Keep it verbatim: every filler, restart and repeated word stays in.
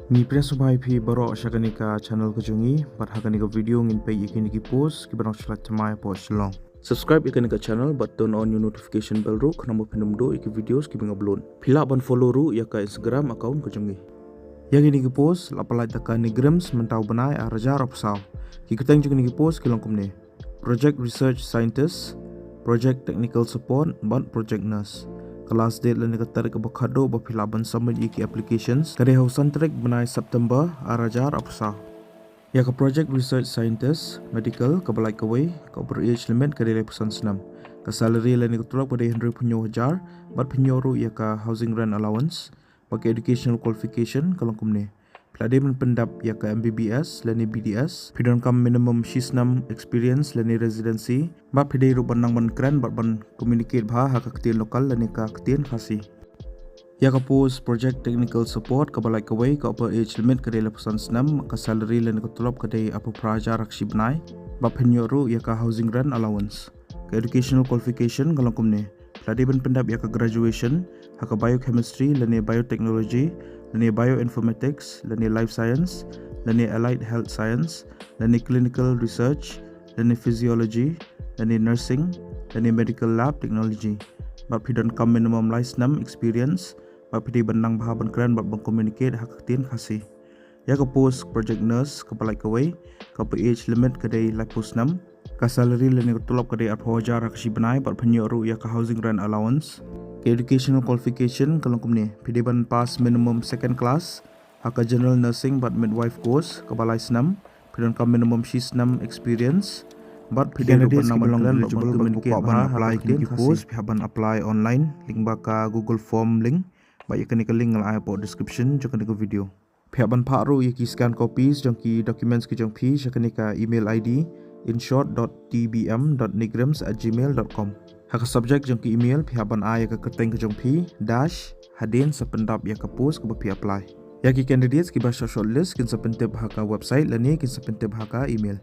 Ngi pdiang sngewbha ïa phi baroh sha kane ka channel ka jong ngi, bad ha kane ka video ngin peit ïa kine ki post kiba nang shlak thymmai hapoh Shillong. Subscribe ïa kane ka channel bad turn on ïa u notification bell ruh khnang ba phin ym duh ïa ki videos kiba nga upload. Phi lah ban follow ruh ïa ka Instagram account ka jong ngi. Ïa kine ki post la pyllait da ka NEIGRIHMS mynta u bnai ar hajar arphew saw. Ki kyrteng jong kine ki post ki long kumne: Project Research Scientist, Project Technical Support bad Project Nurse. Ka last date lane ka tarik kaba khatduh ba phi lah ban submit ïa ki applications ka dei ha u san tarik bnai September ar hajar arphew saw. Ïa ka Project Research Scientist Medical kaba lait kawei, ka upper age limit ka dei laiphew san snem. Ka salary lane ka tulop ka dei hynriewphew hynñiew hajar, bad phew hynñiew ruh ïa ka housing rent allowance. Bad ka educational qualification ka long kumne: phi la dei ban pyndep ïa ka M B B S lane B D S, phi donkam minimum shi snem experience lane residency, bad phi dei ruh ban nang ban kren bad ban communicate bha ha ka ktien local lane ka ktien Khasi. Ïa ka post Project Technical Support kaba lait kawei, ka upper age limit ka dei laiphew san snem, ka salary lane ka tulop ka dei arphew phra hajar ha ka shi bnai, bad phin ïoh ruh ïa ka housing rent allowance. Ka educational qualification ka long kumne: phi la dei ban pyndep ïa ka graduation ha ka biochemistry lane biotechnology lane bioinformatics lane life science lane allied health science lane clinical research lane physiology lane nursing lane medical lab technology. Bad phi donkam minimum lai snem experience, bad phi dei ban nang bha ban kren bad ban communicate ha ka ktien Khasi. Ïa ka post Project Nurse kaba lait kawei, ka upper age limit ka dei laiphew snem, ka salary lane ka tulop ka dei arphew hajar ha ka shi bnai, bad phin ïoh ruh ïa ka housing rent allowance. Ka educational qualification ka long kumne: phi dei ban pass minimum second class ha ka general nursing bad midwife course kaba lai snem, phi donkam minimum shi snem experience, bad phi dei ruh ban nang ban kren bad ban communicate bha ha ka ktien Khasi. Phi hap ban apply online lyngba ka Google form link, bad ïa kane ka link nga la ai hapoh description jong kane ka video. Phi hap ban phah ruh ïa ki scan copies jong ki documents ki jong phi sha kane ka email I D: inshort dot T B M dot neigrims at gmail dot com. Ha ka subject jong ka email phi hap ban ai ïa ka kyrteng ka jong phi, dash, hadien sa pyndap ïa ka post kaba phi apply. Ïa ki candidates kiba shah shortlist kin sa pyntip ha ka website lane kin sa pyntip ha ka email.